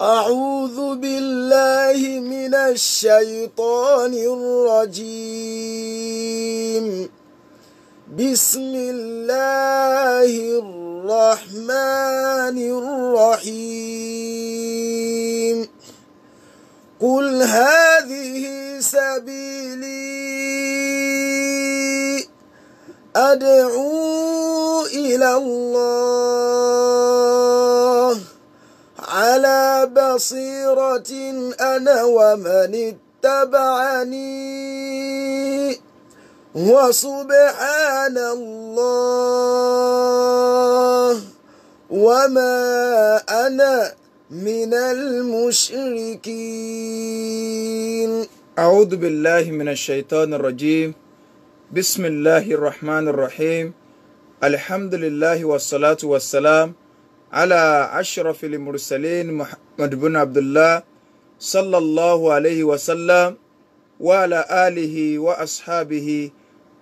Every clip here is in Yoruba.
أعوذ بالله من الشيطان الرجيم. بسم الله الرحمن الرحيم. قل هذه سبيلي أدعو إلى الله على بصيرة أنا ومن اتبعني وسبحان الله وما أنا من المشركين. أعوذ بالله من الشيطان الرجيم. بسم الله الرحمن الرحيم. الحمد لله والصلاة والسلام على أشرف المرسلين محمد بن عبد الله صلى الله عليه وسلم وعلى آله وأصحابه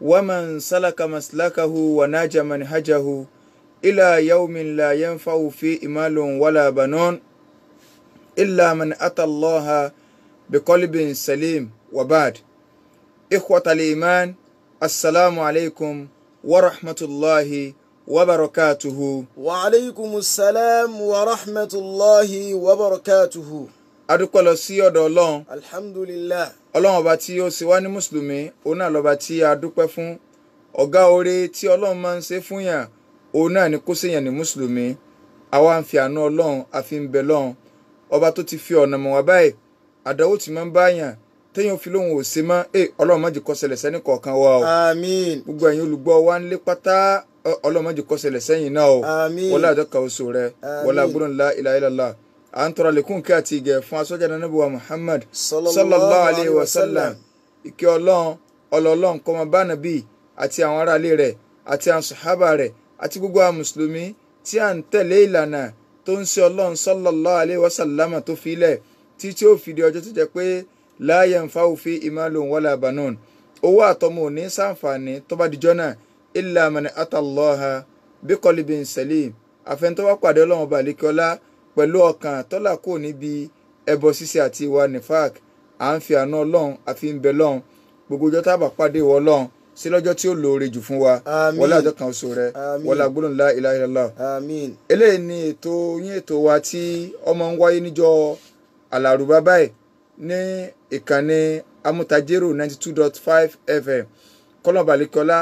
ومن سلك مسلكه وناج منهجه إلى يوم لا ينفع فيه مال ولا بنون إلا من أتى الله بقلب سليم. وبعد، إخوة الإيمان، السلام عليكم ورحمة الله وبركاته. وعليكم السلام ورحمة الله وبركاته. Adúpẹ́ lọ sí ọ̀dọ̀ Ọlọ́run. Alhamdulillah. Ọlọ́run ọba tí ó ṣe wá ní mùsùlùmí, òun náà lọ́ba tí a dúpẹ́ fún. Ọ̀gá oore tí Ọlọ́run máa ń ṣe fún yàn, òun náà ni kó ṣèyàn ní mùsùlùmí. Àwa ń fi àánú Ọlọ́run, a fi ń bẹ lọ́run. Ọba tó ti fi ọ̀nà mọ̀ wá báyìí, àdánwò tí máa ń bá yàn, téèyàn fi lóhun ò ṣe mọ́, Ọlọ́run má jẹ́ kó ṣẹlẹ̀ sẹ́ni kọ̀ọ̀kan wa o. Àmín. Gbogbo ẹ̀yin olùgbọ́ wa ń lé pátá, Ọlọ́run má jẹ́ kó ṣẹlẹ̀ sẹ́yìn náà o. Àmín. Wọlé àjọkà oṣù rẹ, wọlé àgbọ̀n la ilaha illallah. À ń tọrọ àlékún kí àti ìgẹ̀ fún asọ́jà Ànábì wa Muhammad sallallahu alayhi wa sallam. Ìkẹ́ Ọlọ́run, ọlọ́ọ̀lọ́run kó máa bá Ànábì àti àwọn aráalé rẹ̀ àti àwọn sàhábà rẹ̀ àti gbogbo àwọn mùsùlùmí tí à ń tẹ̀lé ìlànà tó ń ṣe Ọlọ́run sallallahu alayhi wa sallam tó fi lẹ̀ tí tí ó fi di ọjọ́ tó jẹ́ pé la yanfa'u fihi malun wala banun. Owó àtọmọ ò ní sàǹfààní tó bá dijọ́ náà illa man ata Allaha biqalbin salim. Àfẹn tó bá pàdé Ọlọ́run ọba àlékiọlá pẹ̀lú ọkàn tọ́lá kò níbi ẹbọ ṣíṣe àti ìwà nifak. À ń fi àánú Ọlọ́run, àfi ń bẹ lọ́run. Gbogbo ọjọ́ tá a bá pàdé ìwọ Ọlọ́run sí lọ́jọ́ tí ó lóore jù fún wa. Wọlé àjọ kan oṣù rẹ, wọlé agbóhùn la ilaha illallah. Àmín. Eléyìí ni ètò yín, ètò wa tí ọmọ ń wáyé níjọ́ Àlàrúbá báyìí ní ìkànnì Amútajérò 92.5 FM. Kọ́lọ́n Balikọ́lá,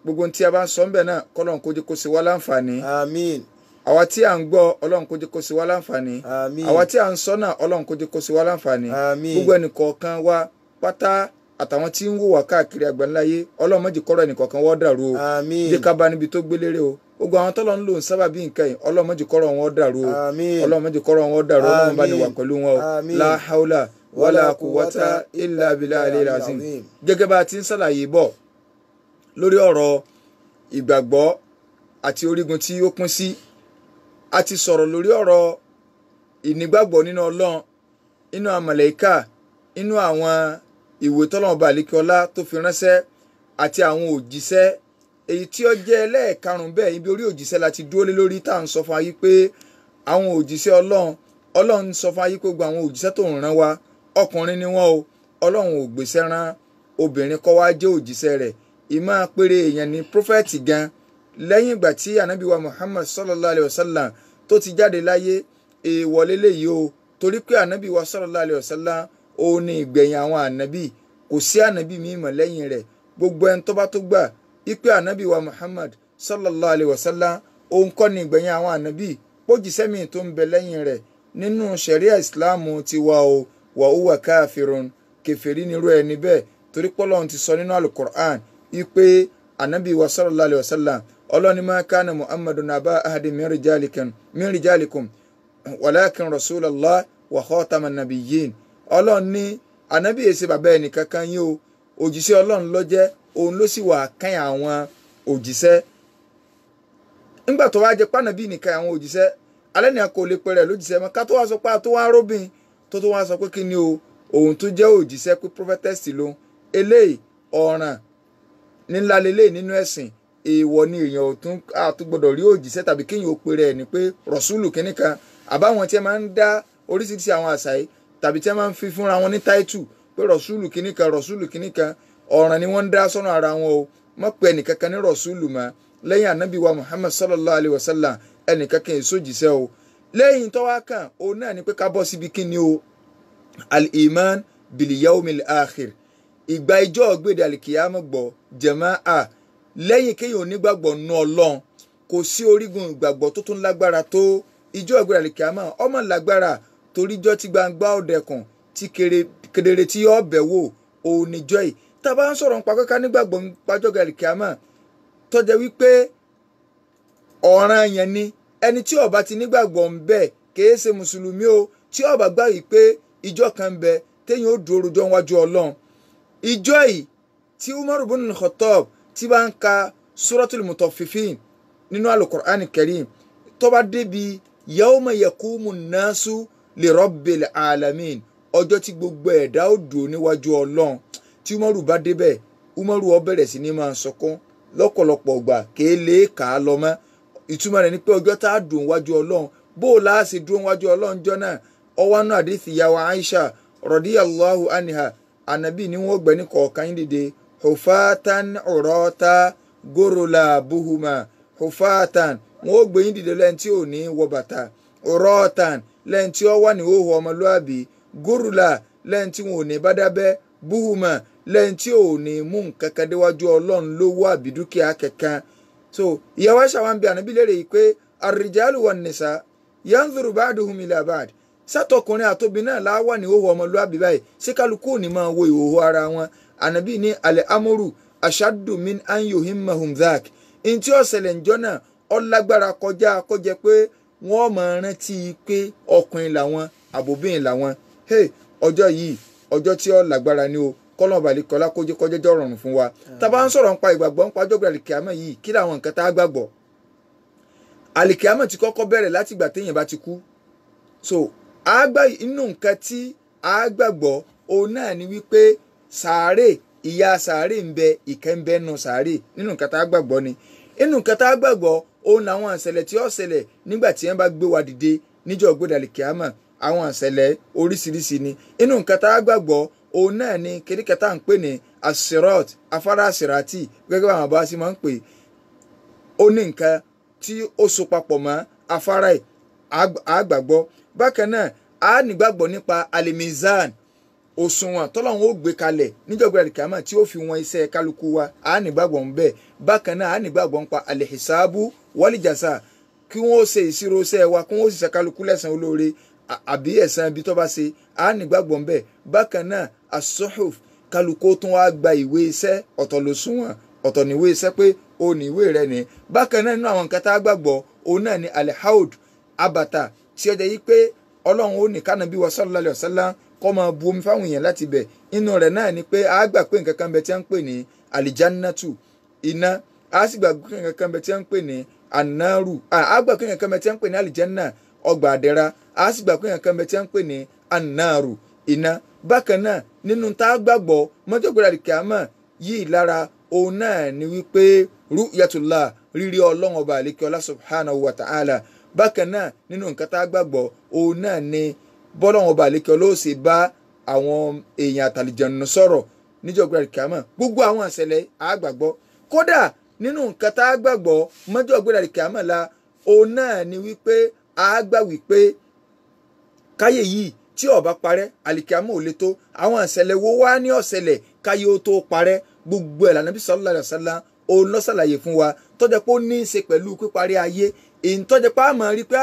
gbogbo tí a bá ń sọ ń bẹ̀ náà, kọ́lọ́n kó jẹ́ kó ṣe wá láǹfààní. Àmín. Àwa tí à ń gbọ́, Ọlọ́run kó jẹ́ kó ṣe wá láǹfààní. Àmín. Àwa tí à ń sọ náà, Ọlọ́run kó jẹ́ kó ṣe wá láǹfààní. Àmín. Gbogbo ẹnìkọ̀ọ̀kan wa pátá àtàwọn tí ń wò wá káàkiri àgbáńláyé, Ọlọ́run má jẹ́ kọ́rọ̀ ẹnìkọ̀ọ̀kan wọ́n dàrú o. Àmín. Jẹ́ ká bá níbi tó gbélére o. Gbogbo àwọn tọ́lọ́ ń lò ń sábà bí nǹkan yìí, Ọlọ́run má jẹ́ kọ́rọ̀ wọn dàrú o. Àmín. Ọlọ́run má jẹ́ kọ́rọ̀ wọn dàrú. Ọlọ́run bá ní wà pẹ̀lú wọn o. Àmín. La hawla wala quwwata illa billahi alil azim. Gẹ́gẹ́ bá a ti ń ṣàlàyé bọ̀ lórí ọ̀rọ̀ ìgbàgbọ́ àti orígun tí ó pín sí, a ti sọ̀rọ̀ lórí ọ̀rọ̀ ìnígbàgbọ́ nínú Ọlọ́run, nínú àwọn màláíkà, nínú àwọn ìwé tọ́lọ́run bá àlékiọlá tó fi ránṣẹ́ àti àwọn òjíṣẹ́. Èyí tí ó jẹ́ ẹlẹ́ẹ̀karùn-ún bẹ́ẹ̀, ibi orí òjíṣẹ́ la ti dúró lé lórí, tá à ń sọ fún ayé pé àwọn òjíṣẹ́ Ọlọ́run, Ọlọ́run sọ fún ayé pé gbogbo àwọn òjíṣẹ́ tó ń rán wa ọkùnrin ni wọ́n o. Ọlọ́run ò gbéṣẹ́ rán obìnrin kó wá jẹ́ òjíṣẹ́ rẹ̀. Ìmọ̀ péré èèyàn ní prófẹ́tì gan. Lẹ́yìn ìgbà tí Ànábì wa Muhammad sallallahu alayhi wa sallam tó ti jáde láyé, èèwọ̀ lélẹ́yìí o, torí pé Ànábì wa sallallahu alayhi wa sallam òun ni ìgbẹ̀yìn àwọn ànábì, kò sí ànábì mímọ́ lẹ́yìn rẹ̀. Gbogbo ẹni tó bá tó gbà ipe ànábì wa Muhammad sallallahu alayhi wa sallam òun kọ́ ni ìgbẹ̀yìn àwọn ànábì, pójíṣẹ́ mi tó ń bẹ lẹ́yìn rẹ̀ nínú ṣẹ̀ríà ìsìláàmù tiwa o, wa huwa káfírun, kèfèrí nírú ẹni bẹ́ẹ̀, torí pé Ọlọ́run ti sọ nínú alukur'an ipe ànábì wa sallallahu alayhi wa sallam, Ọlọ́run ma kana Muhammadun aba ahadin min rijalikum walakin rasulallah wa khataman nabiyyin. Ọlọ́run ní ànábì èsì bàbá ẹnì kankan yín o, òjíṣẹ́ Ọlọ́run ló jẹ́, òun ló sì wà kàn àwọn òjíṣẹ́. Nígbà tó wá jẹ́ pànàbí nìkan àwọn òjíṣẹ́, alẹ́ ní a kò lè pẹ̀rẹ̀ lójíṣẹ́ mọ́. Ká tó wá sọ pé a tó wá róbìn tó tó wá sọ pé kí ni o, òun tó jẹ́ òjíṣẹ́ pé prophetess lòun. Eléyìí ọ̀ràn nílá leléyìí nínú ẹ̀sìn. Èèwọ̀ ni èèyàn ò tún àtúgbọ́dọ̀ rí òjíṣẹ́ tàbí kéèyàn ó pèrè ẹ̀ ní pé rọ̀ṣúlù kínní kan, àbáwọn tí ẹ máa ń dá oríṣiríṣi àwọn àṣà yìí tàbí tí wọ́n máa ń fi fúnra wọn ní táìtù pé rọ̀ṣúlù kìíní kan, rọ̀ṣúlù kìíní kan, ọ̀ràn ni wọ́n ń dá sọ́nà ara wọn o. Má pe ẹnìkankan ní rọ̀ṣúlù mọ́ lẹ́yìn ànábì wa Muhammad sallallahu alayhi wa sallam, ẹnìkankan èso jíṣẹ́ o. Lẹ́yìn tó wá kàn òun náà ni pé ká bọ́ síbi kíni o, al-iman bil yawmil akhir, ìgbà ìjọ ọ̀gbẹ́dẹ alikiyama gbọ́ jàmáà. Lẹ́yìn kéèyàn onígbàgbọ́ nú Ọlọ́run, kò sí orígun ìgbàgbọ́ tó tún lágbára tó ìjọ ọ̀gbẹ́dẹ alikiyama. Ọmọ lágbára toríjọ́ tí gbangba ọ̀dẹ̀kùn tí kedere tí yọ ọbẹ̀ wò òun níjọ́ yìí. Tá a bá ń sọ̀rọ̀ nípa kọ́ká nígbàgbọ́ nípa ọjọ́ ọ̀gbẹ́dẹ alikiyama, tó jẹ́ wípé ọ̀ràn yẹn ni ẹni tí ó bá ti nígbàgbọ́ ń bẹ kìí ṣe mùsùlùmí o. Tí ó bá gbà wípé ìjọ kan ń bẹ téèyàn ó dúró rojọ́ níwájú Ọlọ́run, ìjọ yìí tí Umar ibn Khattab tí bá ń ka Suratul Mutaffifin nínú Al-Qur'an Karim, tó bá débi yawma yaqumu nnasu li rabbil alamin, ọjọ́ tí gbogbo ẹ̀dá ó dúró níwájú Ọlọ́run, tí Umaru bá débẹ̀, Umaru ó bẹ̀rẹ̀ sí ní máa sọkún lọ́pọ̀lọpọ̀ ọgbà kéèlé kà á lọ mọ́. Ìtumọ̀ rẹ̀ ni pé ọjọ́ tá a dùn wájú Ọlọ́run, bó o láà ṣe dúró wájú Ọlọ́run jọ náà, ọwọ́ náà àdìsí yàwá Aisha radiyallahu anha, ànàbí ni wọ́n gbẹ́ ní kọ̀ọ̀kan yín dìde, hufatan urata gorola buhuma. Hufatan, wọ́n gbé yín dìde lẹ́yìn tí ò ní wọ bàtà, uratan lẹ́yìn tí ó wà ní hóhó ọmọlúàbí, gorola lẹ́yìn tí wọn ò ní bá dábẹ́, buhuma lẹ́yìn tí ò ní mú nǹkan kan déwájú Ọlọ́run lówó àbí dúkìá kankan. So ìyàwó Aisha wa ń bi ànábì léèrè yìí pé ar-rijalu wan-nisa yanzuru ba'duhum ila ba'd, sátọkùnrin àtobìn náà láwà ní ìhòòhò ọmọlúàbí báyìí, ṣé kálukú ò ní máa wo ìhòòhò ara wọn? Ànábì ní al-amru ashaddu min an yuhimmahum dhak, n tí ó ṣẹlẹ̀ ńjọ́ náà ó lágbára kọjá kọjá pé wọ́n máa rántí pé ọkùnrin làwọn àbòbìnrin làwọn. Hey, ọjọ́ yìí ọjọ́ tí ó lágbára ni o, kọ́lọ́n balẹ̀kọ́lá kó jẹ́ kọjá jọ́ rọrùn fún wa. Tá a bá ń sọ̀rọ̀ nípa ìgbàgbọ́ nípa ọjọ́ ìgbà àlìkìámọ̀ yìí, kí làwọn nǹkan tá a gbàgbọ́? Àlìkìámọ̀ ti kọ́kọ́ bẹ̀rẹ̀ láti ìgbà téèyàn bá ti kú. So àgbà inú nǹkan tí a gbàgbọ́ òun náà ni wípé sàárè, ìyà sàárè ń bẹ, ìkẹ́ ń bẹ nù sàárè, nínú nǹkan tá a gbàgbọ́ ni. Inú nǹkan tá a gbàgbọ́ òun làwọn àṣẹlẹ̀ tí ó ṣẹlẹ̀ nígbà tí wọ́n bá gbé wa dìde níjọ́ ìgbéda àlìkìámọ̀, àwọn àṣẹlẹ̀ oríṣiríṣi ni. Inú nǹkan tá a gbàgbọ́ òun náà ni kìríkẹta ń pè ní asirot, afárá asirati gẹ́gẹ́ bí àwọn bá sì máa ń pè. Ó ní nǹkan tí ó so papọ̀ mọ́ afárá yìí àgbàgbọ́. Bákan náà a nígbàgbọ́ nípa alimizan, òṣùwọ̀n tọ́lọ́run ó gbé kalẹ̀ níjọba àlìkámà tí ó fi wọn iṣẹ́ kálukú wa, a nígbàgbọ́ ń bẹ̀. Bákan náà a nígbàgbọ́ nípa alihisabu walijasa, kí wọ́n ó ṣe ìṣirò iṣẹ́ wa, kí wọ́n ó sì ṣe kálukú lẹ́san olóore àbí ẹ̀san ibi tó bá ṣe, a nígbàgbọ́ ń bẹ̀. Bákan náà asuhuf, kálukú tún wá gba ìwé iṣẹ́, ọ̀tọ̀ lòṣùwọ̀n, ọ̀tọ̀ níwé iṣẹ́ pé o ní ìwé rẹ ní. Bákan náà nínú àwọn nǹkan tá a gbàgbọ́ òun náà ni alihaud, abata tí ó jẹ́ yí pé Ọlọ́run ó ní kánàbí wa sallallahu alaihi wasallam kó máa bu omi fáwọn èèyàn láti bẹ̀. Inú rẹ̀ náà ni pé a gbà pé nǹkan kan bẹ tí a ń pè ní alijannatu, iná, a sì gbà pé nǹkan kan bẹ tí a ń pè ní anaru, a gbà pé nǹkan kan bẹ tí a ń pè ní alijanna, ọgbà àdẹ̀ra, a sì gbà pé nǹkan kan bẹ tí a ń pè ní anaru, iná. Bákan náà nínú tá a gbàgbọ́ mọ́jọ́gbọ́dọ̀ àlìkàmọ́ yìí lára òun náà ni wípé ru'yatullah, rírí Ọlọ́run ọba àlekíọ́lá subhanahu wa ta'ala. Bákan náà nínú nǹkan tá a gbàgbọ́ òun náà ni bọ́lọ́run ọba àlekíọ́lá ó sì bá àwọn èèyàn àtàlìjẹ̀nù sọ̀rọ̀ níjọ́gbọ́dọ̀ àlìkàmọ́. Gbogbo àwọn àṣẹlẹ̀ a gbàgbọ́. Kódà nínú nǹkan tá a gbàgbọ́ mọ́jọ́gbọ́dọ̀ àlìkàmọ́ la òun náà ni wípé a gbà wípé káyé yìí tí ó bá parẹ́ àlìkàmọ́ ò le tó. Àwọn àṣẹlẹ̀ wo wá ní ọ̀ṣẹlẹ̀ káyé ó tó parẹ́? Gbogbo ẹ̀ lànà bí sallallahu alaihi wasallam òun ló ṣàlàyé fún wa, tó jẹ́ pé ó ní í ṣe pẹ̀lú píparí ayé. Èyí tó jẹ́ pé a máa rí pé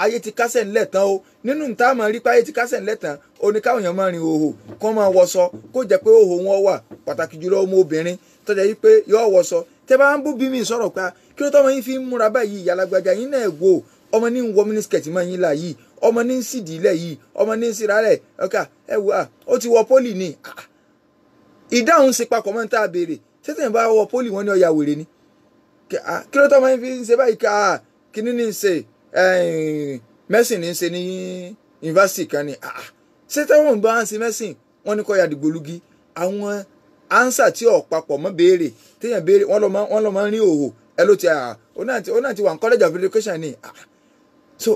ayé ti kásẹ̀ ńlẹ̀ tán o. Nínú tá a máa rí pé ayé ti kásẹ̀ ńlẹ̀ tán o ní káwọn èèyàn máa rin òhò, kó máa wọṣọ, kó jẹ́ pé òhò wọn wà, pàtàkì jùlọ ọmọ obìnrin tó jẹ́ pé yóò wọṣọ. Tẹ́ bá ń bú bí mi sọ̀rọ̀ pa kí ló tọ́ ọmọ yín fi ń múra báyìí, ìyá alágbájá yín náà wò, ọmọ ní ń wọ mínísíkẹ̀tì mọ́ yín là yìí, ọmọ ní ń sídìí ilẹ̀ yìí, ọmọ ní ń síra rẹ̀ ọkà ẹ wò ó ti wọ pólì ni. Ìdáhùn ṣe papọ̀ mọ́ ní tá a béèrè. Tẹ́tẹ̀ bá wọ pólì wọn ní ọ̀yà wèrè ni. Kí ló tọ́ máa ń fi ń ṣe báyìí? Ká kíní ní ń ṣe mẹ́sìn ní ń ṣe ní yunifásitì kan ni. Ṣé táwọn bá ń ṣe mẹ́sìn wọn ní kọ́ ya dìgbòlugi? Àwọn ánsà tí ò papọ̀ mọ́ béèrè téèyàn béèrè wọ́n lọ máa ń rí òhò ẹ ló ti ó náà ti wà ní college of education ni. So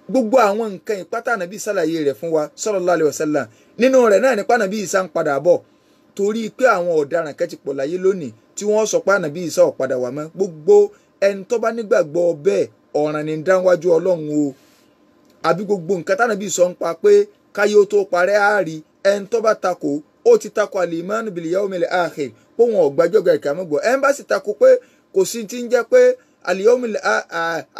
Gbogbo àwọn nǹkan ìpátá ànábì ṣàlàyé rẹ̀ fún wa sallallahu alaihi wasallam. Nínú rẹ̀ náà nípa ànábì Ìsá ń padà bọ̀, torí pé àwọn ọ̀daràn kan ti pọ̀ láyé lónìí tí wọ́n sọ pé ànábì Ìsá ò padà wá mọ́. Gbogbo ẹni tó bá nígbàgbọ́ bẹ́ẹ̀ ọ̀ràn ní dánwájú Ọlọ́run o. Àbí gbogbo nǹkan tánàbí sọ ń pa pé káyé ó tó parẹ́ á rí, ẹni tó bá takò ó ti takò al-imanu bil yawmil akhir, pé wọn ò gbàjọ́gbà ìkàmọ́gbọ̀. Ẹni bá sì takò pé kò sí ti ń jẹ́ pé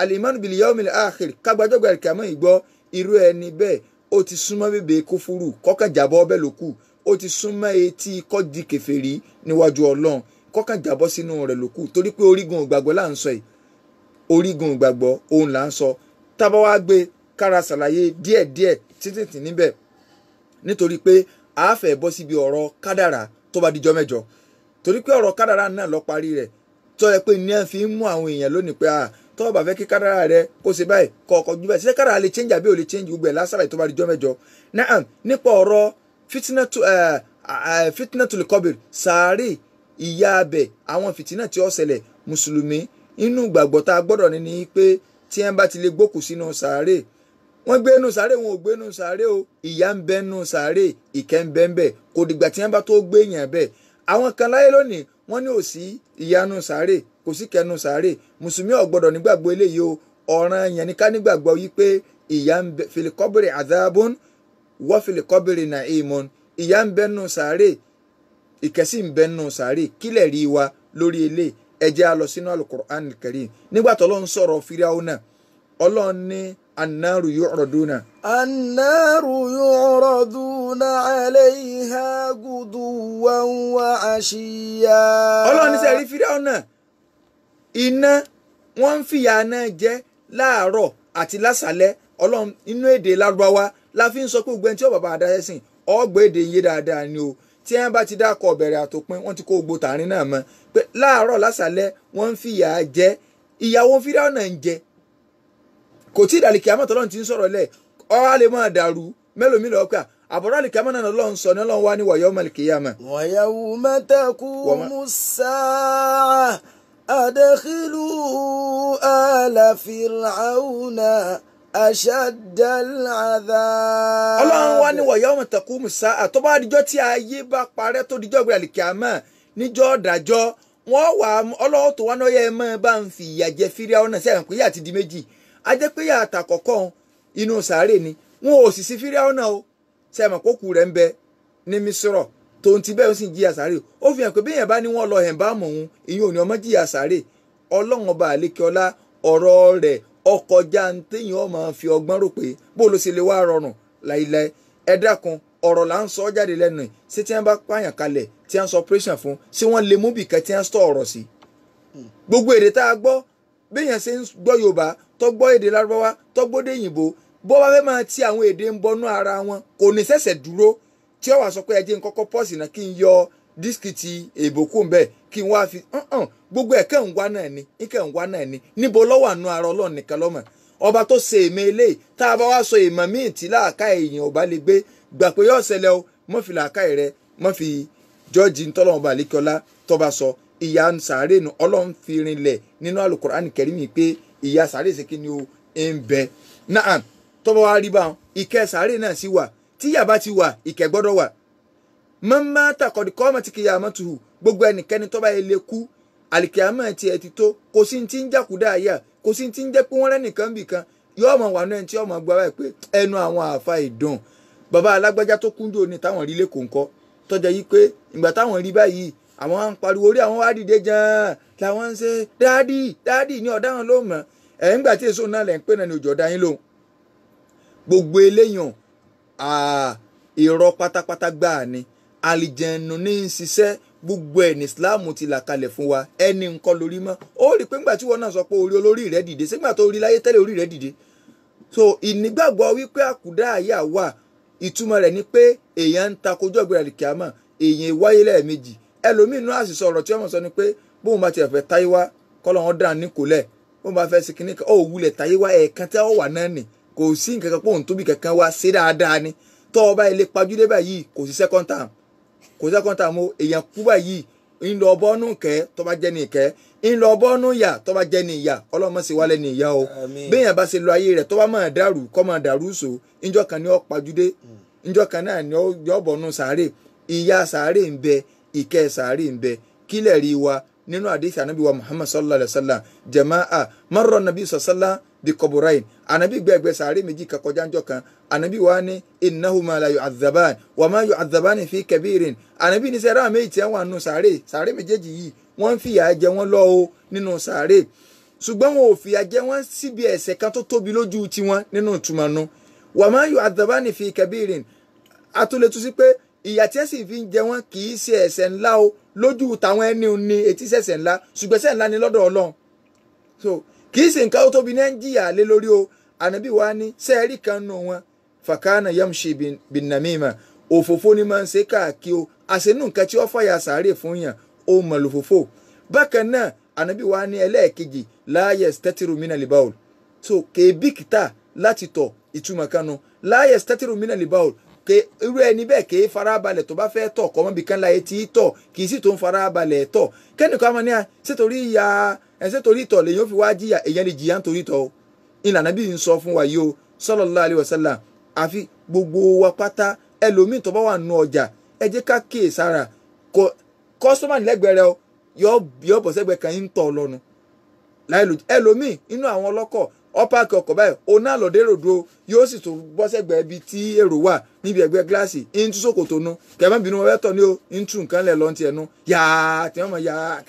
al-imanu bil yawmil akhir kágbàjọ́gbà ìkàmọ́ ìgbọ́, irú ẹni bẹ́ẹ̀ ó ti súnmọ́ bèbè kúfúrú, kọ́kàn jábọ́ ọbẹ̀ ló kù, ó ti súnmọ́ etí kọ́ di kèfèrí níwájú Ọlọ́run, kọ́kàn jábọ́ sínú rẹ̀ ló kù. Torí pé orígun ìgbàgbọ́ là ń sọ yìí, orígun ìgbàgbọ́ òun là ń sọ. Tábà wá gbé kára ṣàlàyé díẹ̀díẹ̀ títìtì níbẹ̀, nítorí pé a fẹ́ bọ́ síbi ọ̀rọ̀ kádàrà tó bá dijọ́ mẹ́jọ, torí pé ọ̀rọ̀ kádàrà náà lọ parí rẹ̀, tó yẹ pé ní ẹ̀ fi ń mú àwọn èèyàn lónìí pé tó bá fẹ́ kí kádàrà rẹ kó ṣe báyìí kọ́ ọkọ̀ jù báyìí, ṣé kádàrà lè change àbí ò lè change, gbogbo ẹ̀ lásàlàyé tó bá dijọ́ mẹ́jọ. Náà nípa ọ̀rọ̀ fitnatul qabr, sàárè, ìyà abẹ, àwọn fìtínà tí ó ṣẹlẹ̀ mùsùlùmí, inú ìgbàgbọ́ tá a gbọ́dọ̀ ní ni pé tí ẹ̀ ń bá ti lè gbókù sínú sàárè, wọ́n gbé nù sàárè, wọn ò gbé nù sàárè o, ìyà ń bẹ nù sàárè, ìkẹ́ ń bẹ ń bẹ, kò dìgbà tí wọ́n bá tó gbé yàn bẹ́ẹ̀. Àwọn kan láyé lónìí wọ́n ní ò sí ìyà nù sàárè, kò sí kẹ́ nù sàárè. Mùsùlùmí ò gbọ́dọ̀ nígbàgbọ́ eléyìí o. Ọ̀ràn yẹn ni ká nígbàgbọ́ yìí pé ìyà ń bẹ fil qabri adhabun wa fil qabri na'imun, ìyà ń bẹ nù sàárè, ìkẹ́ sì ń bẹ nù sàárè. Kílẹ̀ rí wa lórí ilé? Ẹ jẹ́ á lọ sínú Al-Qur'an Al-Karim. Nígbà tó Ọlọ́run sọ̀rọ̀ Fíráúnà, Ọlọ́run ní annaru yu'raduna. Annaru yu'raduna 'alayha guduwan wa 'ashiyya. Ọlọ́run ní sẹ́rí Fíráúnà, iná wọ́n ń fìyà náà jẹ láàárọ̀ àti lásàlẹ̀. Ọlọ́run inú èdè Lárúbáwá la fi ń sọ pé gbogbo ẹni tí ó bàbá adáyẹ sìn ọgbẹ́ èdè yé dáadáa ni o. Tí wọ́n bá ti dákọ̀ bẹ̀rẹ̀ àtòpin, wọ́n ti kó gbogbo tààrin náà mọ́ pé láàárọ̀ lásàlẹ̀ wọ́n ń fìyà jẹ. Ìyàwó Fíráúnà ń jẹ kò tí ìdàlẹ̀ kìámọ̀ tọ́lọ́run ti ń sọ̀rọ̀ lẹ̀, ọ́ á lè máa dàrú mélòó mi lọ́ọ́ pé àbọ̀rọ̀ àlìkìámọ̀ náà lọ́n sọ ní Ọlọ́run wá ní wa yawmal qiyamah. Wa yawma taqumu s-sa'a adkhilu ala fir'auna ashaddal 'adhab. Ọlọ́run wá ní wa yawma taqumu s-sa'a, tó bá dijọ́ tí ayé bá parẹ́ tó dijọ́ gbé àlìkìámọ̀ níjọ́ dájọ́, wọ́n wà Ọlọ́run tó wá náà yẹ mọ́ bá ń fi ìyà jẹ Fíráúnà sẹ́yìn pé yà ti di méjì. A jẹ́ pé yàtà kọ̀ọ̀kan inú sàárè ni wọn ò sì sí Fíráúnà o, sẹ́mọ̀ kókù rẹ̀ ń bẹ ní Mísírọ̀ tó ń ti bẹ́ẹ̀ ó sì ń jìyà sàárè. Ó fi hàn pé bí èèyàn bá ní wọ́n lọ hẹ̀ bá mọ̀ òun, ìyẹn ò ní ọmọ jìyà sàárè. Ọlọ́run ọba àlékeọlá ọ̀rọ̀ rẹ̀ ọkọjá ń téèyàn ọmọ fi ọgbọ́n rò pé bó ló ṣe lè wá rọrùn láìláì. Ẹ dákun, ọ̀rọ̀ là ń sọ jáde lẹ́nu ẹ̀. Ṣé tí wọ́n bá pààyàn kalẹ̀ tí wọ́n sọ operation fún, ṣé wọ́n lè mú bìkan tí wọ́n sọ ọ̀rọ̀ sí? Gbogbo èdè tá a gbọ́, béèyàn ṣe ń gbọ́ Yorùbá, tó gbọ́ èdè Lárúbáwá, tó gbọ́dé òyìnbó, bó bá fẹ́ máa ti àwọn èdè ń bọnú ara wọn kò ní ṣẹ̀ṣẹ̀ dúró tí ó wá sọ pé ẹ jẹ́ n kọ́kọ́ pọ́ọ̀sì náà kí n yọ dísìkì ti èbó kù ń bẹ̀ kí n wá fi gbogbo ẹ̀ kẹ́ ń wá náà ni, kẹ́ ń wá náà ni. Níbo lọ́wọ́ àánú ara Ọlọ́run nìkan lọ́mọ̀ ọba tó ṣe èmọ̀ eléyìí. Tá a bá wá sọ èmọ̀ míì tí láàká èèyàn ò bá lè gbé gbà pé yóò ṣẹlẹ̀ o, mọ́ fi làákà rẹ mọ́ fi jọ́ọ̀jì ntọ́lọ́mọba àlékiọlá tó bá sọ ìyà sàárè nù. Ọlọ́run fi rinlẹ̀ nínú Al-Qur'an Karim pé ìyà sàárè ṣe kí ni o ń bẹ náà. Tọ́ba wa rí báwọn, ìkẹ́ sàárè náà sì wà. Tí ìyà bá ti wà, ìkẹ́ gbọ́dọ̀ wà. Mọ́mọ́ tàkọ̀dí kọ́ mọ́ ti kìyà mọ́ tuhù, gbogbo ẹnikẹ́ni tọ́ba yẹn lè kú àlìkìyàmọ́ tiẹ̀ ti tó. Kò sí ti ń jákúdá àyà, kò sí ti ń jẹ́ pé wọ́n rẹ́ nìkan bì kan yóò mọ̀ wà náà tí ọmọ gbọ́ báyìí pé ẹnu àwọn àfa ìdùn bàbá alágbájá tó kúndùn òní táwọn rí lẹ́kọ̀ọ́ ńkọ́, tọ́jà yìí pé ìgbà táwọn rí báyìí àwọn á ń pariwo orí àwọn wá dìde gan-an làwọn ń ṣe dáàdì dáàdì ní ọ̀daràn ló mọ̀ ẹ̀ ń gbà tí èso náà lẹ̀ ń pè náà ní òjò ọ̀dá yín lóhùn. Gbogbo eléyàn irọ́ pátápátá gbáà ni. Àlìjẹ̀nù ní ń ṣiṣẹ́, gbogbo ẹ̀ ní Islam ti là kalẹ̀ fún wa. Ẹni nǹkan lórí mọ́ ó rí pé ńgbà tí wọ́n náà sọ pé orí olórí rẹ̀ dìde, sígbà tó rí láyé tẹ́lẹ̀ orí rẹ̀ dìde. So ìnígbàgbọ́ wípé àkúdá àyà wà, ìtumọ̀ rẹ̀ ni pé èèyàn ń takojọ́ ìgbéra àlìkìámà, èèyàn wáyé lẹ́ẹ̀mejì. Ẹlòmíín náà àṣìṣọ ọ̀rọ̀ tí wọ́n sọ ni pé bóun bá tiẹ̀ fẹ́ táyé wá kọ́lọ́ wọn dàn ní kòlẹ̀, bóun bá fẹ́ sí kinní kan ó wulẹ̀ táyé wá ẹ̀ẹ̀kan tí wọ́n wà náà nì, kò sí nǹkan kan pé òun tóbi kankan wá ṣe dáadáa ni. Tọ́ ọba ilé pajúdé báyìí kò sí second term, kò sí second term o. Èèyàn kú báyìí ń lọ bọ́nú kẹ́ tó bá jẹ́ ní ìkẹ́, ń lọ bọ́nú yà tó bá jẹ́ ní ìyà. Ọlọ́mọ sì wálé ní ìyà o. Béèyàn bá ṣe lọ ayé rẹ̀ tó bá máa dàrú kọ́ máa dàrú so, ńjọ́ kan ni ó pajúdé, ńjọ́ kan náà ni ó bọ̀nú sàárè. Ìyà sàárè ń bẹ, ìkẹ́ sàárè ń bẹ. Kílẹ̀ rí wa nínú àdìsí ànábì wa Muhammad sallallahu alayhi wa sallam, jamaa marra nabi sallallahu bi qaburain, ànábì gbẹ̀gbẹ̀ sàárè méjì kan kọjá ńjọ́ kan. Ànábì wa ní innahuma la yu'adhaban wa ma yu'adhaban fi kabirin. Ànábì ní sẹ́ra méjì tí wọ́n wà nínú sàárè, sàárè méjèèjì yìí wọ́n ń fìyà jẹ wọ́n lọ o nínú sàárè, ṣùgbọ́n wọn ò fìyà jẹ wọ́n síbi ẹ̀ṣẹ̀ kan tó tóbi lójú tiwọn nínú ìtumọ̀ nu. Wa ma yu'adhaban fi kabirin, atúlẹ̀tú sí pé ìyà tí ẹ sì fi ń jẹ wọ́n kì í ṣe ẹ̀ṣẹ̀ ńlá o lójú tàwọn ẹni ní etí ṣẹ̀ṣẹ̀ ńlá, ṣùgbọ́n ẹ̀ṣẹ̀ ńlá ni lọ́dọ̀ Ọlọ́run. So kì í ṣe nǹkan tó tóbi ní ń jìyà lé lórí o. Ànábì wa ní sẹ́ẹ̀rì kan nù wọn, fàkànà yamshi bin namima, òfófó ni máa ń ṣe káàkiri o, àṣẹnú nǹkan tí ó fàyà sàárè fún yàn ó mọ̀ lòfófó. Bákan náà ànábì wa ní ẹlẹ́ẹ̀kejì, la yastatiru minal bawl, so kèébìkítà láti tọ̀, ìtumọ̀ kan nu, la yastatiru minal bawl, ke irú ẹni bẹ́ẹ̀ kì í farabalẹ̀ tó bá fẹ́ tọ̀, kọ́ mọ́bi kan láyé tí í tọ̀, kì í sì tó ń farabalẹ̀ tọ̀. Kẹ́nìkan máa ní à ṣètòrí ìyá ẹ̀ ṣètòrí ìtọ̀ lèyìn ó fi wá jìyà, èèyàn lè jìyà nítorí ìtọ̀ o. Ìlànà bí n sọ fún wa yìí o sallallahu alaihi wasallam. Àfi gbogbo wa pátá, ẹlòmíì tó bá wà nù ọjà, ẹ jẹ́ ká kíyè sára, kọ́sọ́mà lẹ́gbẹ̀ẹ́ rẹ o, yọ bọ̀ sẹ́gbẹ̀ẹ́ kan ń tọ̀ lọ́nu. Ẹlòmíì inú àwọn ọlọ́kọ̀ ọ̀páàkì ọkọ̀ báyìí, òun náà lọ́dẹ ròdo, yóò sì tún bọ́ sẹ́gbẹ̀ẹ́ ibi tí èrò wà níbi ẹ̀gbẹ́ gíláàsì, ń tú ṣòkòtò nu, kẹ̀mọ́ bínú wọn fẹ́ tọ̀ ní o, ń tú nǹkan lẹ̀ lọ́n tiẹ̀ nu, yàá tí wọ́n mọ̀ yàá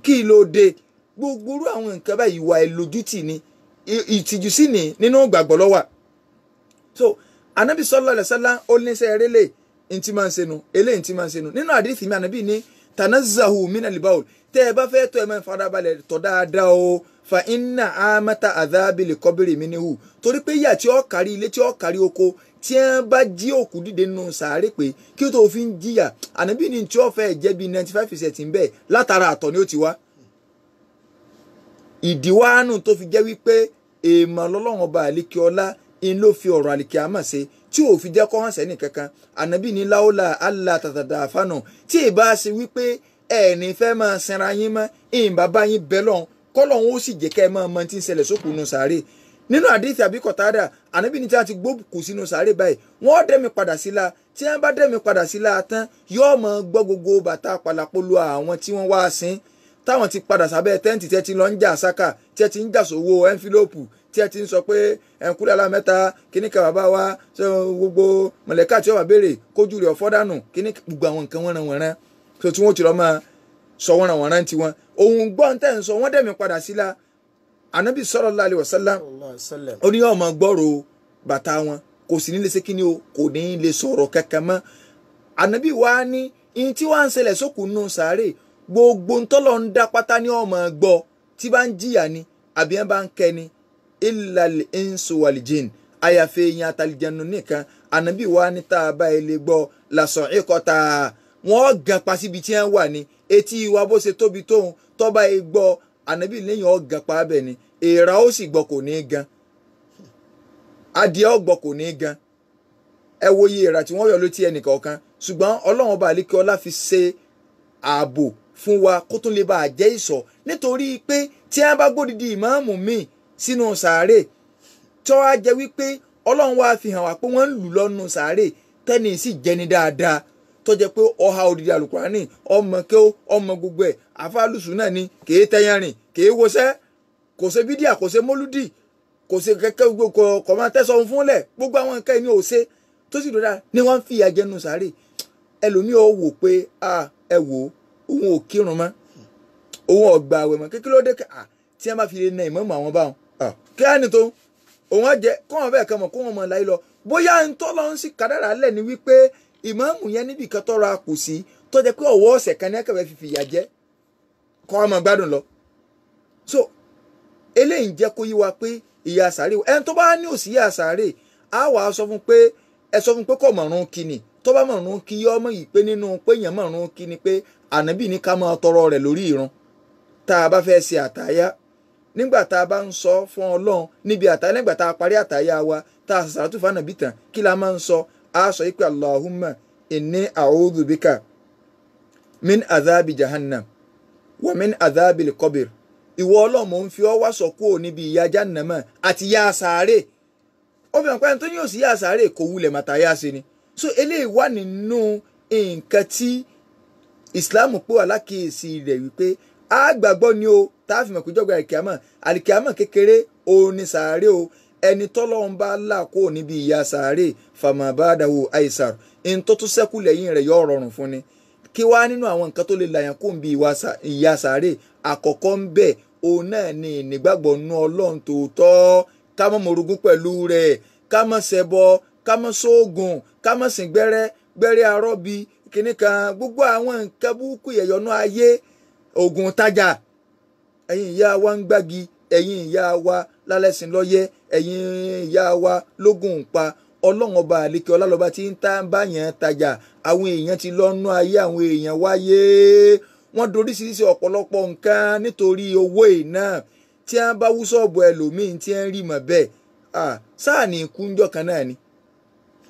kí ló dé. Gbogbo irú àwọn nǹkan báyìí ìwà ìlójútì ni, ìtìjú sí ni nínú ìgbàgbọ́ ló wà. So anabi sallallahu alaihi wasallam ó ní sẹ́ eré lè ntí máa ń senu, eléyìí ntí máa ń senu. Nínú àdìsí mi ànábì ní tanazzahu minal bawl, tẹ́ ẹ bá fẹ́ tọ̀ ẹ máa farabalẹ̀ tọ̀ dáadáa o, fa inna amata adhabili kọbiri minhu, torí pé ìyà tí ó kárí ilé tí ó kárí oko tí ẹ bá jí òkú dìde nínú sàárè pé kí tó fi ń jìyà, ànábì ní tí ó fẹ́ jẹ́ bí 95% ń bẹ látara àtọ̀ ni ó ti wá. Ìdíwáánù tó fi jẹ́ wípé èèmọ̀ lọ́lọ́run ọba àlékè ọlá in ló fi ọ̀rọ̀ àlìkè àmà ṣe tí ò fi jẹ́ kó hàn sẹ́ni kankan. Ànábì ní láwùlà àlà tàtàdà àfànà, tí ì bá ṣe wípé ẹ̀ẹ́nì fẹ́ máa sinra yín mọ́, ìyìn bàbá yín bẹ́ lọ́hùn kọ́lọ́hún ó sì jẹ́ kẹ́ ẹ máa mọ tí ń ṣẹlẹ̀ sókùn nù sàárè. Nínú àdìsí àbí Kọ̀tádà, ànábì ní tí a ti gbókù sínú sàárè báyìí, wọ́n dẹ́mi padà sí la, tí wọ́n bá dẹ́mi padà sí la tán, yóò máa gbọ́ gbogbo bàtà pàlàpọ̀lù àwọn tí wọ́n wá sin, táwọn ti padà sábẹ́ tẹ́ǹtì tí ẹ ti lọ ń jà sáká, tí ẹ ti ń jà sówó ẹ́ńfílópù, tí ẹ ti ń sọ pé ẹ̀ńkúlẹ̀ alámẹ́ta kíníkà bàbá wa gbogbo mọ̀lẹ́kà tí ó wà béèrè kójú rẹ̀ ọ̀fọ́ dànù kíníkà, gbogbo àwọn nǹkan wọ́nranwọ̀nran tó tí wọ́n ti lọ máa sọ wọ́nranwọ̀nran tiwọn. Òun gbọ́ ń tẹ̀ ń sọ, wọ́n dẹ̀mí padà sí la. Ànábì sallallahu alaihi wasallam ó ní ọmọ gbọ́rọ̀ bàtà wọn, kò sì ní lè ṣe kíni o, kò ní lè sọ̀rọ̀ kankan mọ́. Ànábì wa ní ihun tí wọ́n ń ṣẹlẹ̀ sókùn nù sàárè, gbogbo ntọ́lọ̀ ń dá pátá ní ọmọ gbọ́ tí bá ń jìyà ni àbí ẹ̀ bá ń kẹ́ ni, illal insu wal jinn, àyàfi èèyàn àtàlìjẹnu nìkan. Ànábì wa ní tá a bá ilé gbọ́ làṣọ ìkọta, wọ́n gan pa síbi tí wọ́n wà ní etí wa bó ṣe tóbi tóun tọ́ba ẹ gbọ́, ànábì lẹ́yìn ọ̀ gan pa abẹ ni, èèrà ó sì gbọ́ kò ní í gan, adìẹ ó gbọ́ kò ní í gan. Ẹ wo iye èèrà tí wọ́n yọ létí ẹnìkọ̀ọ̀kan, ṣùgbọ́n Ọlọ́run ọba àlékè ọlá fi ṣe ààbò fún wa kó tún lè bá a jẹ́ ìsọ̀, nítorí pé tí wọ́n bá gbódìdí ìmáàmù míì sínú sàárè, tí wọ́n á jẹ́ wípé Ọlọ́run wá fi hàn wá pé wọ́n ń lù lọ́nu sàárè, tẹ́ni sì jẹni dáadáa tó jẹ́ pé ọha odidi alukurani, ọmọ kí ó ọmọ gbogbo ẹ̀, àfàlùsù náà ni, kèé tẹ́yàn rìn, kèé wọṣẹ́, kò ṣe bídíà, kò ṣe mólúdì, kò ṣe kẹ́kẹ́ gbogbo kò máa tẹ́sọ̀ fúnlẹ̀, gbogbo àwọn nǹkan ẹni ò ṣe tó sì dọ́dá ni wọ́n ń fi ìyà jẹnu sàárè. Ẹlòmíì ó wò pé ẹ wò ó, òun ò kírun mọ́, òun ò gbà àwẹ̀ mọ́, kékeré ló dé tí wọ́n bá fi lè na ìmáàmù àwọn báwọn kí á ní tó òun á jẹ kó wọn bẹ́ẹ̀ kan mọ̀ kó wọn mọ̀ láyé lọ. Bóyá ń tọ́ lọ ń sì kádàrá lẹ̀ ni wípé ìmáàmù yẹn níbi kan tọ́ra kù sí tó jẹ́ pé ọ̀wọ́ ọ̀sẹ̀ kan ní ẹ̀kẹ́fẹ́ fi fìyà jẹ kọ́ ọmọ gbádùn lọ. So eléyìí ń jẹ́ kó yí wa pé ìyà sàárè, ẹni tó bá ní òsì ìyà sàárè á wà á sọ fún pé ẹ sọ fún pé kò mọ̀rún kíni, tó bá mọ̀rún kí yọ ọmọ yìí pé nínú pé èèyàn mọ̀rún kíni pé ànábì ní ká máa tọrọ rẹ̀ lórí ìrun tá a bá fẹ́ ṣe àtàyà. Nígbà tá a bá ń sọ fún Ọlọ́run níbi àtàyà, nígbà tá a parí àtàyà wa tá a sàràtú fún ànábì tán, kí la máa ń sọ? A sọ yìí pé Allahumma inni a'udhu bika min adhabi jahannam wa min adhabi al-qabr. Ìwọ Ọlọ́run mò ń fi ọ́ wá sọ kúrò níbi ìyà jahannama àti ìyà sàárè. Ó fi hàn pé ẹni tó ní òsì ìyà sàárè kò wulẹ̀ màtá yá sí ni. So eléyìí wà nínú nǹkan tí Islam pé wà lákìyèsí rẹ̀ wípé a gbàgbọ́ ni o, tá a fi mọ̀ pé jọ́gbà àlìkìámọ̀ àlìkìámọ̀ kékeré òun ni sàárè o. Ẹni tọ́lọ́run bá là kó níbi ìyà sàárè fama ba'dahu aisar, ẹni tó tún ṣẹ́kù lẹ́yìn rẹ̀ yóò rọrùn fún ni. Kí wá nínú àwọn nǹkan tó lè làyàn kó níbi ìyà sàárè, àkọ́kọ́ ń bẹ̀ òun náà ni ìnígbàgbọ́ nú Ọlọ́run tòótọ́, ká má morogún pẹ̀lú rẹ̀, ká má ṣẹbọ, ká má ṣoògùn, ká má sìn gbẹ́rẹ́ gbẹ́rẹ́ arọ́bí kìnnì kan, gbogbo àwọn nǹkan burúkú ìyẹ̀yọ́nú ayé, oògùn tajà. Ẹ̀yin ìyá wa ń gbági, ẹ̀yin ìyá wa lálẹ́sìn lọ́yẹ́, ẹ̀yin ìyá wa lógún pa. Ọlọ́run ọba àlekè ọlálọ́ba tí ń tá bá yẹn tajà. Àwọn èèyàn ti lọ́nú ayé, àwọn èèyàn wáyé, wọ́n doríṣiríṣi ọ̀pọ̀lọpọ̀ nǹkan nítorí owó ìná. Tí wọ́n bá wú sọ́ọ̀bù ẹlòmíín tí wọ́n rí mọ̀ bẹ́ẹ̀, sáà ní ikú ńjọ́ kan náà ni.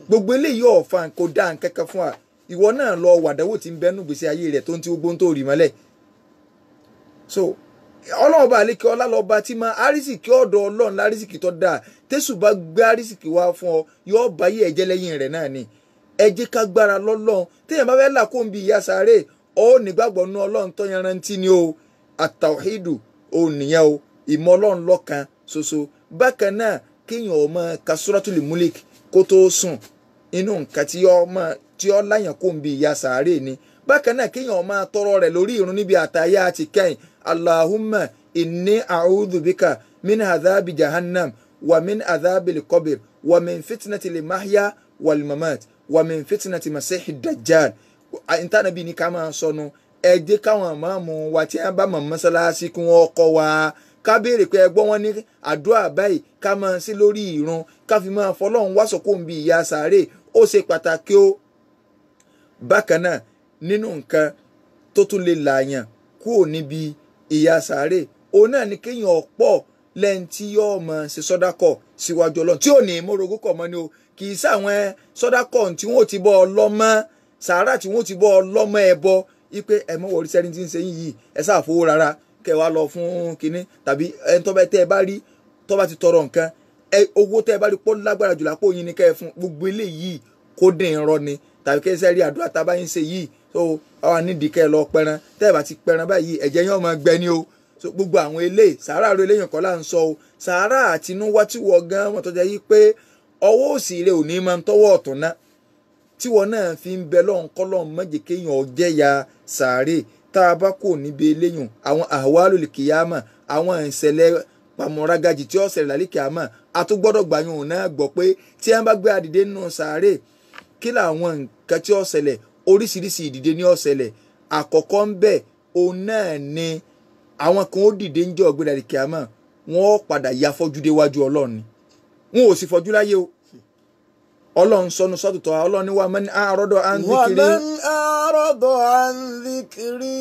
Gbogbo eléyìí ọ̀fà kò dá nǹkan kan fún wa. Ìwọ náà lọ wàdánwò tí ń bẹ́nu gbèsè ayé rẹ̀ tó ń tí gbogbo ń tó rí mọ́lẹ̀. So Ọlọ́run ọba àlékè ọlá lọ́ba tí máa àrísìkí ọ̀dọ̀ Ọlọ́run lárísìkí tó dáa. Tẹ́sù bá gbé àrísìkí wá fún ọ, yóò bá yí ẹ̀jẹ̀ lẹ́yìn rẹ̀ náà ni. Ẹ jẹ́ ká gbára lọ́lọ́run. Téèyàn bá fẹ́ là kó ń bi ìyà sàárè, ó nígbàgbọ́ nú Ọlọ́run tó yanrantí ni o. Àtàwídù ò nìyẹn o, ìmọ̀ Ọlọ́run lọ́kan ṣoṣo. Bákan náà kéèyàn ó máa ka Suratul Mulk kó tó sùn, inú nǹkan tí ó láyàn kó ń bi ìyà sàárè ni. Bákan náà kéèyàn máa tọrọ rẹ̀ lórí ìrun níbi àtàyà àti kẹ́yìn. Allahumma inni a'udhu bika min adhabi jahannam wa min adhabi al-qabr wa min fitnati al-mahya wal mamat wa min fitnati masihi dajjal. Ìtànàbí ni ká máa sọnù. Ẹ jẹ́ káwọn máàmù wa tí wọ́n bá mọ̀ mọ́sálásí kí wọ́n kọ́ wa, ká béèrè pé ẹgbọ́n wọn ní àdúrà báyìí ká máa sí lórí ìrun, ká fi máa fọlọ́run wá sọ̀kò ń bi ìyà sàárè. Ó ṣe pàtàkì o. Bákan náà nínú nǹkan tó tún lè làyàn kúrò níbi ìyà sàárè, òun náà ni kéèyàn ọ̀pọ̀ lẹ́yìn tí yóò máa ṣe sọ́dákọ̀ síwájú Ọlọ́run tí ò ní mórogún kọ̀ mọ́ ni o. Kì í sáwọn sọ́dákọ̀ tí wọ́n ti bọ́ ọlọ́mọ sàárà tí wọ́n ti bọ́ ọlọ́mọ ẹ bọ́ ipe ẹ mọ̀ wọ̀rí sẹ́ni tí ń ṣe yín yìí, ẹ sáà fowó rárá kẹ wá lọ fún kinní, tàbí ẹni tó bá tẹ́ ẹ bá rí tó bá ti tọrọ nǹkan, ẹ owó tẹ́ ẹ bá rí pọ́ lágbára jù lápò yín ni kẹ́ ẹ fún. Gbogbo eléyìí kó dín irọ́ ni, tàbí kẹ́ ẹ sẹ́ rí àdúrà tá a bá yín ṣe yìí so àwa nídìí kẹ́ ẹ lọ pẹran, tẹ́ ẹ bá ti pẹran báyìí ẹ̀jẹ̀ yín ó máa gbẹ ni o. So gbogbo àwọn eléyìí sàárà ro eléyìí kọ́ là ń sọ o. Sàárà àtinúwá tí wọ́n gan wọ́n tó jẹ́ yí pé ọwọ́ òsì rẹ̀ ò ní máa ń tọwọ́ ọ̀tún ná, tí wọ́n náà fi ń bẹ lọ́hùn kọ́lọ́hùn má jẹ́ kéèyàn jẹ́ya sàárè. Tá a bá kò níbi eléyìí àwọn ahwalul kìyàmà, àwọn ìṣẹ̀lẹ̀ pàmòragàjì tí ó ṣẹlẹ̀ lálẹ́ kìyàmà, a tún gbọ́dọ̀ gbàyàn òun náà gbọ́ pé tí wọ́n bá gbé adìde nínú sàárè, kí làwọn nǹkan tí ó ṣẹlẹ̀? Oríṣiríṣi ìdìde ní ó ṣẹlẹ̀. Àkọ́kọ́ ń bẹ òun náà ni àwọn kan ó dìde ń jẹ́ ọ̀gbẹ́dà kìyàmà, wọ́n ó padà ya fọ́jú déwájú Ọlọ́run ni. Wọn ò sì fọ́jú láyé o. Ọlọ́run sọnù sọ́tòtò, Ọlọ́run ní wa man a'rada an dhikri. Wa man a'rada an dhikri.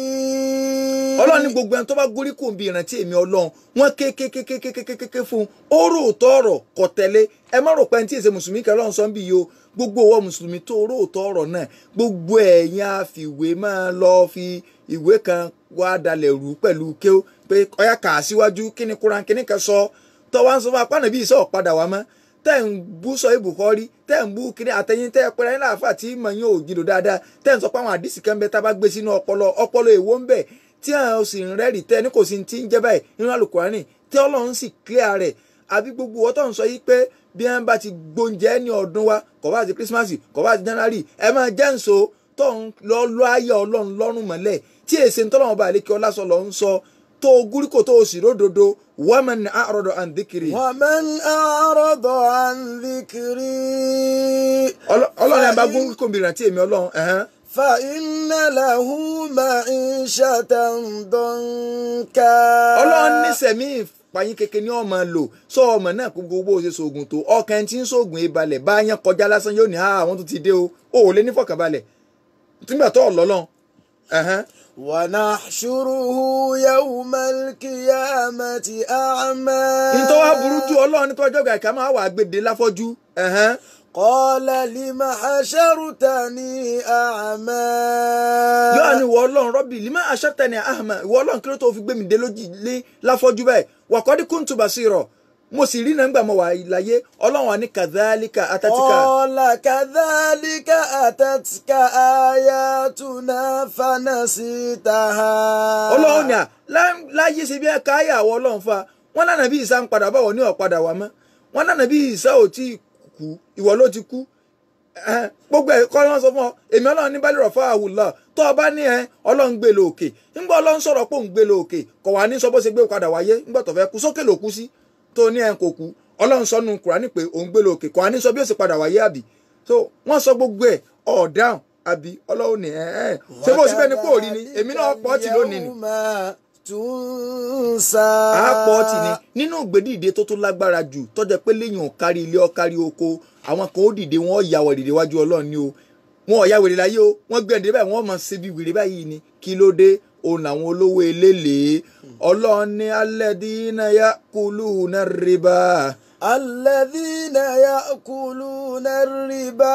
Ọlọ́run ní gbogbo ẹni tó bá gúrí kò ń bi ìrántí èmi Ọlọ́run, wọ́n kékékékékékékéké fún un, ó rò tọ̀rọ̀ kò tẹ̀lé. Ẹ má rò pé ẹni tí èsè mùsùlùmí kan Ọlọ́run sọ ń bì yìí o. Gbogbo ọwọ́ mùsùlùmí tó rò tọ̀rọ̀ náà, gbogbo ẹ̀yin àfìwé máa lọ fi ìwé kan wá dalẹ̀ rú pẹ̀lú kéw pé ọyá kà á síwájú kí ni Kúránì kíní kan sọ tọ́wá ń sọ fún apá nàbí ìsọ̀ padà wá mọ́, tẹ́ ń bú sọ ibùkọ́rí, tẹ́ ń bú kiri àtẹ̀yìn tẹ́ pẹ́rẹ́ ní láàfà tí mọ̀ yín ò jìnnà dáadáa, tẹ́ ń sọ pé àwọn àdìsí kan bẹ tá a bá gbé sínú ọpọlọ ọpọlọ èwo ń bẹ tí àwọn sì ń rẹ́rìí tẹ́ ní kò sí ti ń jẹ́ báyìí nínú Àlùkùránì tí Ọlọ́run sì clear rẹ̀. Àbí gbogbo ọtọ́ ń sọ yìí pé bí wọ́n bá ti gbóúnjẹ ní ọdún wa, kò bá ti Christmas, kò bá ti January, ẹ máa jẹ́ ǹso tó ń lọ lọ ayé Ọlọ́run lọ́rùn mọ́lẹ̀ tí èsì ń tọ́lọ́run bá àlékè ọlá sọ lọ ń sọ tó gúríkò tó sì ródodo. Waman a'rada an dhikri. Waman a'rada an dhikri. Ọlọ́run ẹ̀ bá gúríkò mìíràn tí èmi Ọlọ́run. Fa inna lahu ma'ishatan danka. Ọlọ́run ní sẹ̀mí ìpayín kékeré ní ọmọ lò sọ ọmọ náà kó gbogbo ṣe sògùn tó ọkàn tí ń sògùn ìbalẹ̀ bá yẹn kọjá lásán yóò ní àwọn tó ti dé o ò lè ní fọkànbalẹ̀ nígbà tó ọ̀lọ́lọ́n. ونحشره يوم القيامة أعمى. Ntọ́ wa burú jù Ọlọ́run ní tọ́jọ́ gàkà máa wà gbèdé láfọ́jú. Qala lima hashartani a'ma. Yóò ní ìwọ Ọlọ́run Rabbi lima hashartani a'ma, ìwọ Ọlọ́run kí ló tó fi gbé mi dé lójì lé láfọ́jú báyìí, wa qad kuntu basira, mo sì rí nàgbà mo wà láyé. Ọlọ́run wa ní kadhalika atatika. Qala kadhalika atatika ayatuna fanasitaha. Ọlọ́run ní à láyé ṣe bí ẹ ká àyàwó Ọlọ́run fa wọn lánàá bí Ìsá ń padà báwọ̀ ní ọ̀padà wà mọ́, wọn lánàá bí Ìsá ò tí kú, ìwọ ló ti kú. Gbogbo ẹ̀ kọ́ ló ń sọ fún ọ, èmi Ọlọ́run ní bá lè rọ̀ fún àwùlọ tó o bá ní ẹ Ọlọ́run gbé lọ òkè, ńgbọ́ Ọlọ́run sọ̀rọ̀ pé òun gbé lọ òkè, kọ̀ wá ní sọ bó ṣe gbé padà wáyé ńgbọ́ tó fẹ́ kú sókè ló kú sí tó ní ẹ kò kú. Ọlọ́run sọ nù Kùránì pé òun gbé lọ òkè, kọ̀ wá ní sọ bí ó ṣe padà wáyé àbí. So wọ́n sọ gbogbo ẹ̀ ọ̀dáhùn àbí. Ọlọ́run ní ẹ ẹ ṣé bó ṣe bẹ́ẹ̀ ni kò rí ni èmi náà pọ̀ tì lónìí ni àpọ̀ tì ní nínú ìgbédìde tó tún lágbára jù tọ́jà pé léyìn ọ̀kárí ilé ọ̀kárí oko, àwọn kan ó dìde wọn ó ya wèrè wájú Ọlọ́run ni o, wọn ò ya wèrè láyé o, wọ́n gbé ẹ̀ǹdẹ́ báyìí wọ́n mọ̀ ṣe bí wèrè báyìí ni. Kí ló dé? Òun làwọn olówó eléèlé. Ọlọ́run ní alladhina ya'kuluna riba. Alladhina ya'kuluna riba.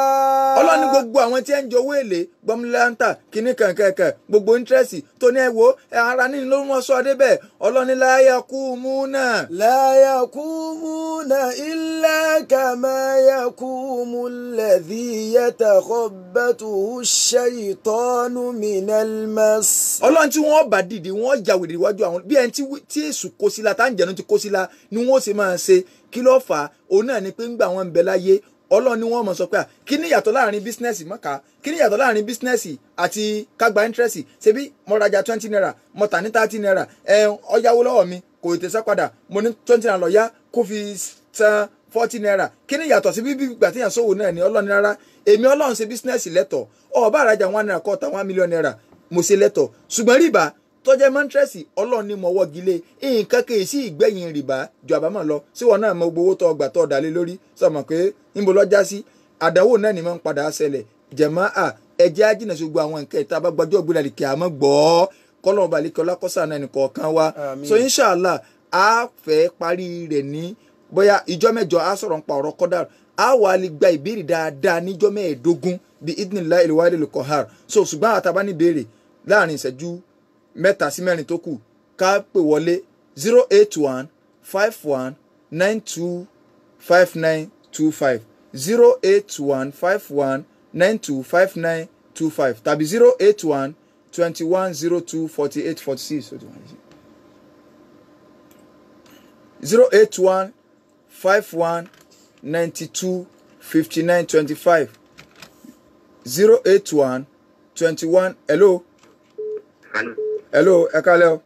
Ọlọ́run ní gbogbo àwọn tí ẹ ń jẹ owó èlé gbọmúláńtà kínní kankankan gbogbo íńtírẹ́sì tó ní ẹ wo ara ní ló ń sọ adé bẹ́ẹ̀. Ọlọ́run ní la yakumuna. La yakumuna illa kama yakumu alladhi yatakhabbathu ash-shaytanu minal mas. Ọlọ́run tí wọ́n bá dìde wọ́n ya wèrè iwájú àwọn bí ẹni tí èṣù kó sí la tá ń jẹun ti kó sí la ni wọ́n sì máa ṣe. Kí ló fà á? Òun náà ni pé ń gbà wọ́n ń bẹ láyé Ọlọ́run ni wọ́n mọ̀ sọ pé kí ni ìyàtọ̀ láàrin bísínẹ́sì mọ́ka, kí ni ìyàtọ̀ láàrin bísínẹ́sì àti kágbá íńtírẹ́sì? Ṣebí mo rajà 20 naira mo tà ní 30 naira, ẹ ọ̀yáwó lọ́wọ́ mi kò tètè sá padà, mo ní 20 naira lọ́yá kó fi san 40 naira. Kí ni ìyàtọ̀ sí bíbí ìgbà tí yàn sówò náà ni? Ọlọ́run rárá, èmi Ọlọ́run ṣe bísínẹ́sì lẹ́tọ̀, ó bá rajà 1 naira kó ta 1 million naira mo ṣe lẹ́tọ̀. Ṣùgbọ́n rìbá tọ́jẹ́ mọ́ńtírẹ́sì Ọlọ́run ní mọ̀wọ́ gilé nǹkan kì í sí ìgbẹ̀yìn rìbá ju àbámọ̀ lọ. Síwọ́n náà mọ gbowó tó ọgbà tó ọ̀dàlẹ̀ lórí sọmọ pé níbo lọ́jà sí àdánwò náà ni máa ń padà ṣẹlẹ̀. Jẹ̀mọ́ à ẹ̀jẹ̀ ajínà sí gbogbo àwọn nǹkan ìta bá gbọ́jọ́ ògbéra lè kí a mọ́ gbọ́ kọ́lọ́mù balẹ̀kẹ́ ọlákọ́sà náà nìkọ̀ọ̀kan wa. So inshallah a fẹ́ parí rẹ̀ ní bóyá ìjọ́ mẹ́jọ a sọ̀rọ̀ nípa ọ̀rọ̀ kọ́dà, a wà lè gba ìbéèrè dáadáa níjọ́ 15 bí idnillahi al-wahidil qahhar. So ṣùgbọ́n àtàbá ní ìbéèrè láàrin ìṣẹ́jú 3 sí 4 tó kù ká pè wọlé 081 51 92 59 25 081 51 92 59 25 tàbí 081 21 02 48 46 081 51 92 59 25 081 21. Hello. Hello, ẹ kálẹ́ o.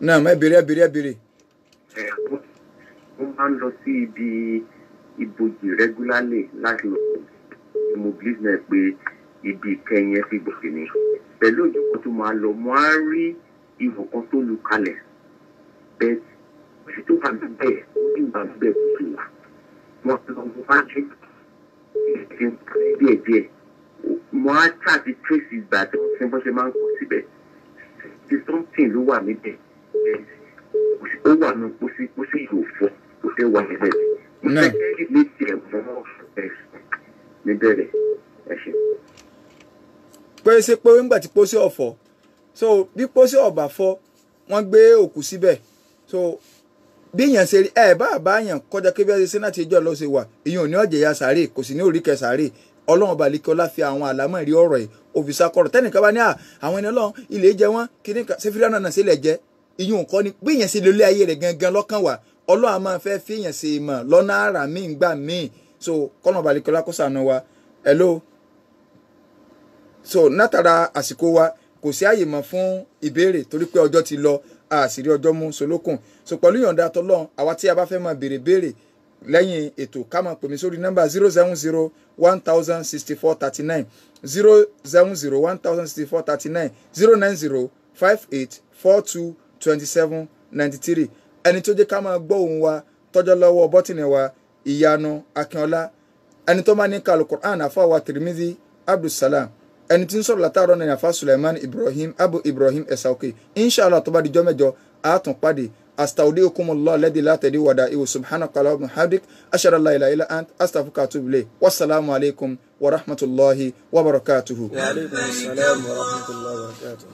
Náà ẹ bèrè ẹ bèrè ẹ bèrè. Mo máa ń lọ sí ibi ibojì regularly láti lọ mo believe náà pé ibi ìkẹyìn ẹ fi gbòkè ni. Pẹ̀lú ojú kan tó máa lọ, mo á rí ihò kan tó lu kalẹ̀. Bẹ́ẹ̀ sì tó wà bẹ́ẹ̀, ó ní ìgbà bẹ́ẹ̀ kò tó wà. Wọ́n lọ mo máa ń ṣe díẹ̀díẹ̀. Mo á tàbí trace ìgbà tó ń sin bó ṣe máa ń kọ síbẹ̀. Ti something ló wà níbẹ̀. Ó wà ní pósí pósí yóò fọ́ kó fẹ́ wà níbẹ̀. Mo fẹ́ kẹ́rì ní tiẹ̀ mọ́ ẹ̀sùn níbẹ̀rẹ̀ ẹ̀ṣẹ̀. Pé ṣe pé ńgbà tí pósí ọ̀fọ̀, so bí pósí ọ̀bà fọ́ wọ́n gbé òkú síbẹ̀. So bí èèyàn ṣe rí ẹ bá bá èèyàn kọjá kébí ẹ ṣe láti ẹjọ́ lọ ṣe wà, ìyẹn ò ní ọ̀jẹ̀ ya sàárè, kò sì ní òríkẹ sàárè. Ọlọ́run ọba àlekọ́lá fi àwọn àlámọ̀ rí ọ̀rọ̀ ẹ̀ òfìsà kọ̀rọ̀ tẹ́nìkan bá ní àwọn ẹni Ọlọ́run ilé jẹ wọ́n kíní kan ṣé fílíọ̀nù náà ṣe lẹ̀ jẹ́ ìyún nǹkan ni bí èèyàn ṣe lè lé ayé rẹ̀ gangan lọ́kàn wà. Ọlọ́run a máa fẹ́ fi èèyàn ṣe mọ̀ lọ́nà àrà míì gbà míì. So kọ́nà ọba àlekọ́lá kó ṣàánú wa. Hello. So látara àsìkò wa kò sí àyè mọ́ fún ìbéèrè torí pé ọjọ́ ti lọ, àṣírí ọjọ́ mú solókùn. So pẹ̀lú ìyọ̀ǹda tọ́lọ́run àwa tí a bá fẹ́ máa béèrè béèrè lẹ́yìn ètò ká máa pè mí sórí nọ́mbà 070 1064 39 070 1064 39 090 58 42 27 93. Ẹni tó jẹ́ ká máa gbọ́ ohùn wa tọ́jọ́ lọ́wọ́ bọ́tìnì wa Ìyanu Akínọlá, ẹni tó máa ní kalu Quran àfa wa Tirmidhi Abdulsalam, ẹni tí ń sọ̀rọ̀ látàárọ̀ ní àfa Suleiman Ibrahim Abu Ibrahim Ẹ̀sàòkè. Inshallah tó bá dijọ́ mẹ́jọ a tún pàdé. Astaudiukumullah alladhi la tadi'u wada'ihu. Subhanaka allahumma wa bihamdik, ashhadu an la ilaha illa ant, astaghfiruka wa atubu ilayk. Wassalamu alaykum wa rahmatullahi wa barakatuhu. Wa alaykum assalam wa rahmatullahi wa barakatuh.